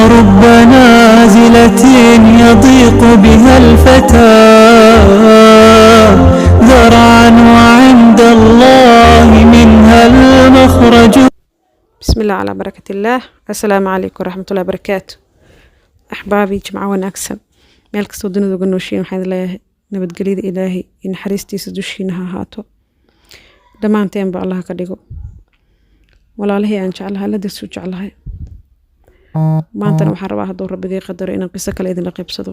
ورب نازلة يضيق بها الفتى ذرعا، وعند الله منها المخرج. Bismi illah, calaa barakat illaah. Assalaamu calaykum waraxmatullahi barakaatu. Axbaabii, jimco wanaagsan meel kastoo dunida uga nooshiin. Waxaan idin leeyahay nabadgelyada Ilaahay iyo naxariistiisa dushiina ha ahaato dhammaanteenba, Allah ka dhigo. Walaalihii aan jeclahay, la darsu jeclahay, maantana waxaan rabaa, hadduu Rabbigay qadaro, inaan qiso kale idinla qaybsado.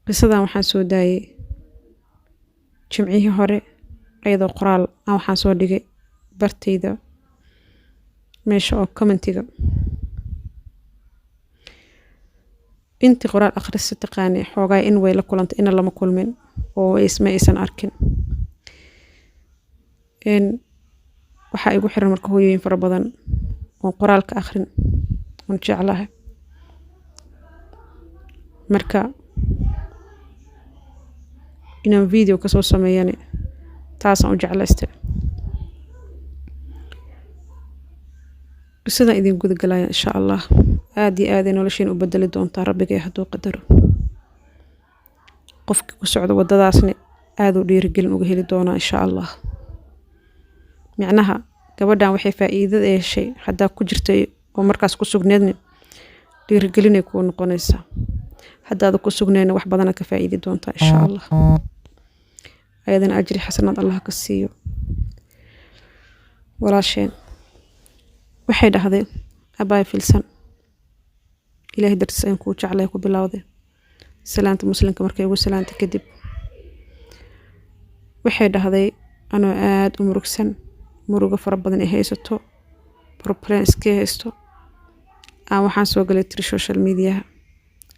Qisadan waxaan soo daayay jimcihii hore iyadoo qoraal aan waxaan soo dhigay bartayda meesha oo commentiga. Intii qoraal akhrisa taqaanay xoogaa in way la kulantay, ina lama kulmin oo isma aysan arkin. Waxaa igu xiran marka hooyooyin fara badan oo qoraalka akhrin oon jeclahay. Marka inaan video kasoo sameeyani taasaan u jeclaystay. Qisadan idin gudagalaya, insha Allah, aad iyo aaday noloshiina u bedeli doontaa, Rabbigay hadduu qadaro. Qofkii ku socdo waddadaasna aaduu dhiirigelin uga heli doonaa, insha Allah. Micnaha gabadhan waxay faa'iidada heshay haddaa ku jirtay oo markaas ku sugneedna, dhiirigelinay kuu noqonaysaa. Haddaada ku sugneyna, wax badana ka faa'iidi doontaa, insha Allah. Ayadana ajri xasanaad Allah ka siiyo. Walaasheen waxay dhahday: "Abaay Filsan, Ilaahay dartiis ayaan kuu jeclay," ku bilowday salaanta muslimka. Markay ugu salaantay kadib, waxay dhahday: "Anoo aada u murugsan, murugo fara badan ay haysato, problem iska haysto, aan waxaan soo galay," tiri, "social mediaha,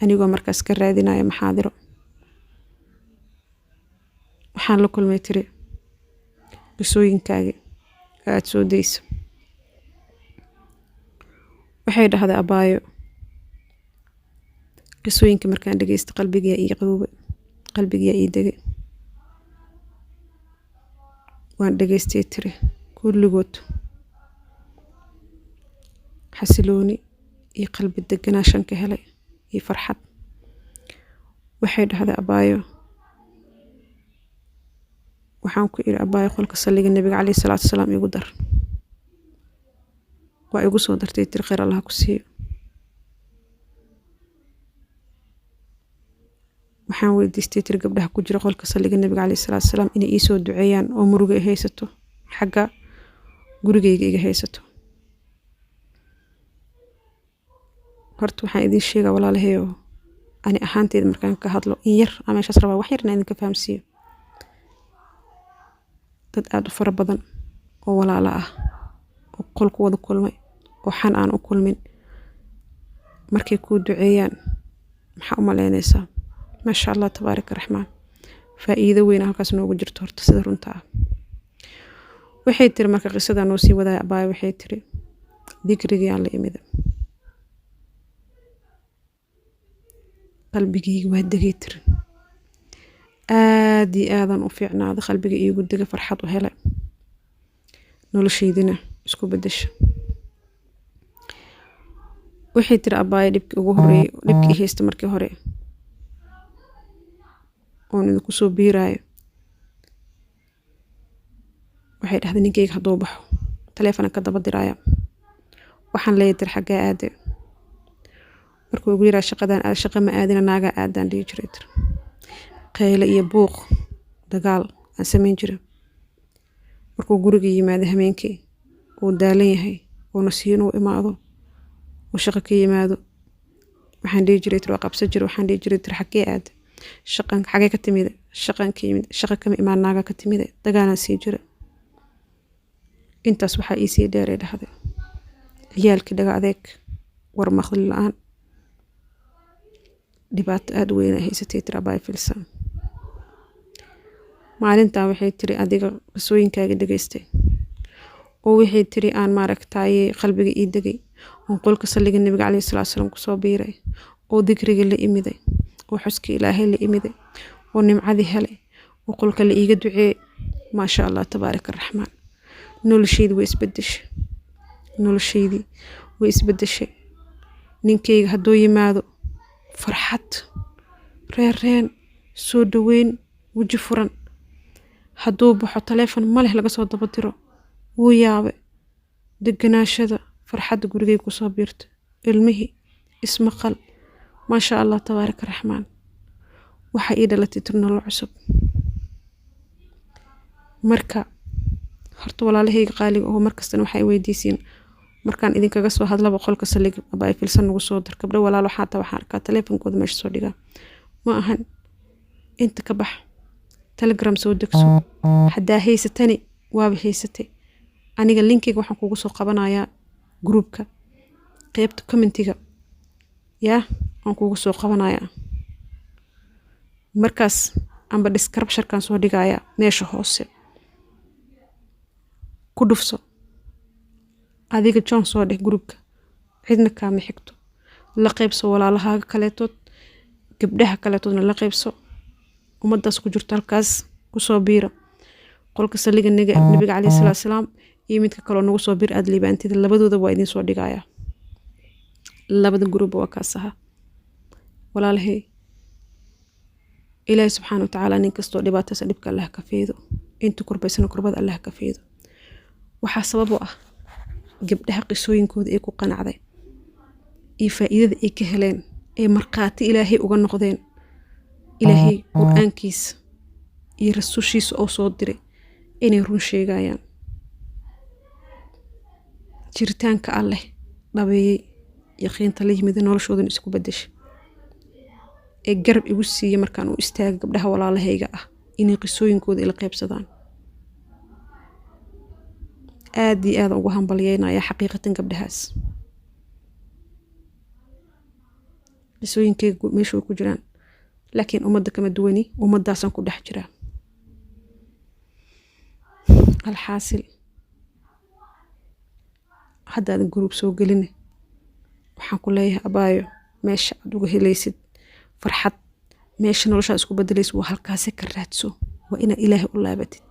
anigoo markaas ka raadinaya maxaadiro. Waxaan la kulmay," tiri, "qisooyinkaagi aada soo daysa." Waxay dhahday: "Abaayo, qisooyinka markaan dhegeysta, qalbigiyaa ii qaboobay, qalbigiyaa ii degay. Waan dhegeystay," tiri, "kulligood. Xasilooni iyo qalbi deganaashan ka helay iyo farxad." Waxay dhahday: "Abaayo, waxaan ku iri, 'Abaayo, qolka salliga Nabiga caleyhi salaatu wasalaam igu dar.' Waa igu soo dartay," tiri, "khayr Allah ku siiyo. Waxaan weydiistay," tiri, "gabdhaha ku jira qolka salliga Nabiga caleyhi salaatu wasalaam inay iisoo duceeyaan oo muruga i haysato xagga gurigayga iga haysato." Horta waxaan idiin sheegaa, walaalahayow, ani ahaanteyda markaan ka hadlo in yar aan meeshaas rabaa wax yar inaan idinka fahamsiiyo. Dad aada u fara badan oo walaalo ah oo qol ku wada kulmay oo xan aan u kulmin, markay kuu duceeyaan, maxaa u malaynaysaa? Maasha Allah, tabaaraka raxmaan. Faa'iido weyn halkaas noogu jirto horta, sida runta ah. Waxay tiri marka, qisada noo sii wadaaya abaaya, waxay tiri: "Dikrigii aan la imida, qalbigayga waa degay," tiri, "aad iyo aadan u fiicnaada, qalbiga iigu dega, farxad u helay, noloshaydina isku bedesha." Waxay tiri: "Abaaya, dhibkii ugu horeeyay, dhibkii haysta markii hore oon idinku soo biiraayo," waxay dhahday, "ninkayga hadduu baxo, taleefona ka daba diraaya. Waxaan leeyahay," tiri, "xaggaa aade? Markuu ugu yiraa, shaqadaan aad, shaqa ma aadina, naagaa aadaan," dhihi jiray," tiri. "Qayle iyo buuq, dagaal aan samayn jiray. Markuu guriga yimaado hameenkii, uu daalan yahay, oo nasiino u imaado, uu shaqo ka yimaado, waxaan dhihi jiray," tiri, "waa qabsan jiray. Waxaan dhihi jiray," tiri, "xaggee aad? Shaqan xagee ka timide? Shaqan ka yimid. Shaqa kama imaan, naagaa ka timide." Dagaalaan sii jiray. Intaas waxaa iisii dheeray," dhahday, "ciyaalkii dhaga adeeg, war maqli la-aan. Dhibaato aada weyn ay haysatay," tiri, "abaay Filsan. Maalintaa," waxay tiri, "adiga qisooyinkaaga dhegaystay oo," waxay tiri, "aan maaragtaaye qalbiga ii degay, oon qolka salliga Nabiga caleyhi salaatu wasalaam kusoo biiray, oo dikriga la imiday, oo xuska Ilaahay la imiday, oo nimcadii helay, oo qolka la iiga duceeyey. Maasha Allah, tabaaraka raxmaan. Noloshaydi way isbedeshay, noloshaydii way isbedeshay." Ninkayga hadduu yimaado, farxad, reereen, soo dhaweyn, weji furan. Hadduu baxo, taleefon ma leh laga soo daba diro. Wuu yaabe deganaashada, farxadda gurigay kusoo biirta, ilmihii ismaqal, maasha Allah, tabaaraka raxmaan. Waxaa ii dhalatay tir nolol cusub. Marka horta, walaalahayga qaaliga oo markastana waxay weydiisiin markaan idinkaga soo hadlaba qolka saliga aba ay filsan nagu soo dar. Gabdho walaalo xataa waxaan arkaa taleefonkooda meesha soo dhigaa. Ma ahan, inta ka bax, Telegram soo degso. Haddaa haysatani, waaba haysatay. Aniga linkiga waxaan kugu soo qabanayaa groupka, qeybta commentiga yaa waan kugu soo qabanayaa markaas, amba descriptionkan soo dhigayaa meesha hoose. Ku dhufso adiga, join soo dheh groupka, cidna kaama xigto. La qaybso walaalahaaga kaleetood, gabdhaha kaleetoodna la qaybso. Ummadaas ku jirto halkaas kusoo biira qolka saliga Nabiga caleyhi salaatu salaam iyo midka kaloo nagu soo biir aada liibaantida. Labadooda waa idiin soo dhigayaa, labada groupba waa kaas ahaa. Walaalahay, Ilaahi subxaana watacaala nin kastoo dhibaataysa dhibka Allah ka feedo, inta kurbaysana kurbada Allah ka feedo. Waxaa sabab u ah gabdhaha qisooyinkooda ay ku qanacday iyo faa'iidada ay ka heleen ee markhaati Ilaahay uga noqdeen, Ilaahay Qur-aankiisa iyo rasuushiisa oo soo diray inay run sheegayaan, jiritaanka Alleh dhabeeyey, yaqiinta la yimid, noloshoodan isku bedeshay, ee garab igu siiya markaan u istaaga gabdhaha walaalahayga ah inay qisooyinkooda ila qaybsadaan. Aad iyo aad ugu hambalyeynaya xaqiiqatan gabdhahaas. Qisooyinkeyga meesha way ku jiraan, laakiin ummadda kama duwani, ummaddaasaan ku dhex jiraa. Alxaasil, haddaadan group soo gelin, waxaan ku leeyahay abaayo, meesha aad uga helaysid farxad, meesha noloshaad isku bedelaysid waa halkaasi. Ka raadso. Waa inaad Ilaahay u laabatid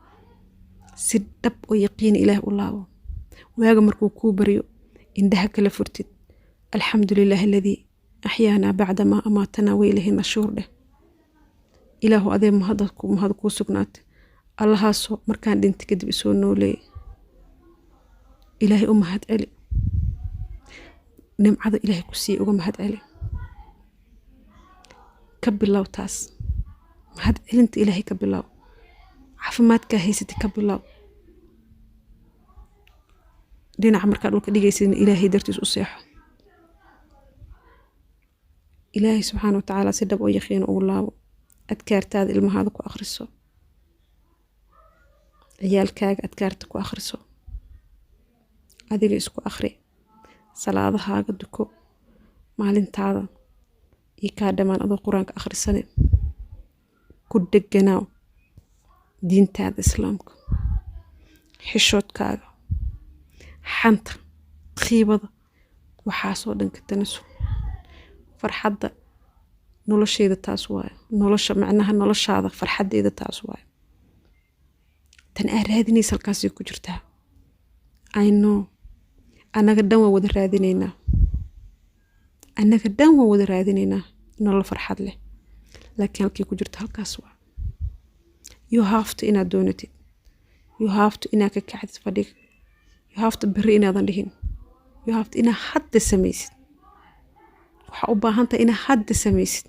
si dhab oo yaqiina. Ilaahay u laabo. Waaga markuu kuu baryo, indhaha kala furtid, "Alxamdu lilahi aladii axyaanaa bacda maa amaatanaa wa ilayhi nashuur" dheh. Ilaahu adee mahad kuu sugnaatay, Allahaasoo markaan dhintay kadib isoo nooleeyay. Ilaahay u mahad celi. Nimcada Ilaahay ku siiyey uga mahad celi. Ka bilow taas mahad celinta Ilaahay, ka bilow caafimaadkaa haysatay, ka bilow dhinaca markaa dhulka dhigaysidna Ilaahay dartiis u seexo. Ilaahay subxaana wa tacaala si dhab oo yaqiin ugu laabo. Adkaartaada ilmahaada ku akhriso, ciyaalkaaga adkaarta ku akhriso, adiga isku akhri, salaadahaaga duko. Maalintaada iyo kaa dhammaan adoo Qur-aanka akhrisane. Ku deganaaw diintaada Islaamka, xishoodkaaga, xanta, khiibada, waxaasoo dhan ka tanasul. Farxadda nolosheeda taas waayo. Nolosha, macnaha noloshaada farxaddeeda taas waayo. Tan aa raadinaysa halkaasay ku jirtaa. I know, annaga dhan waan wada raadinaynaa, annaga dhan waan wada raadinaynaa nolol farxad leh, laakiin halkay ku jirta halkaas waa. You have to inaad doonatid, you have to inaad ka kacdid fadhiga, you have to berri inaadan dhihin, you have to inaad hadda samaysid. Waxaa u baahan tahay inaad hadda samaysid.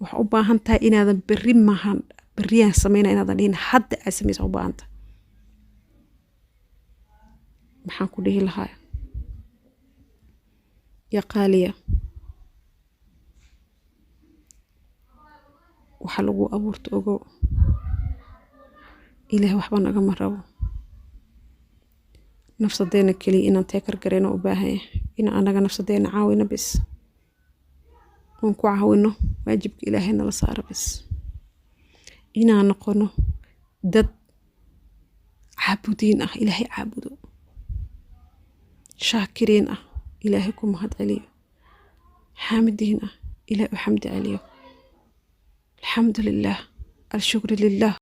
Waxaa u baahan tahay inaadan berri maahan, berriyaan samayna inaadan dhihin, hadda aad samaysa u baahan tahay. Maxaan ku dhihi lahaa, ya qaaliya? Waxa lagu abuurta ogow. Ilaah waxba nagama rabo, nafsadeena keliya inaan take care gareyno u baahan yahay, inaan anaga nafsadeena caawino bis, oon ku caawino waajibka Ilaahay nala saaro bis, inaan noqono dad caabudiin ah, Ilaahay caabudo, shaakiriin ah, Ilaahay ku mahad celiyo, xaamidiin ah, Ilaahay u xamdi celiyo. Alxamdu lilah, alshukru lilah.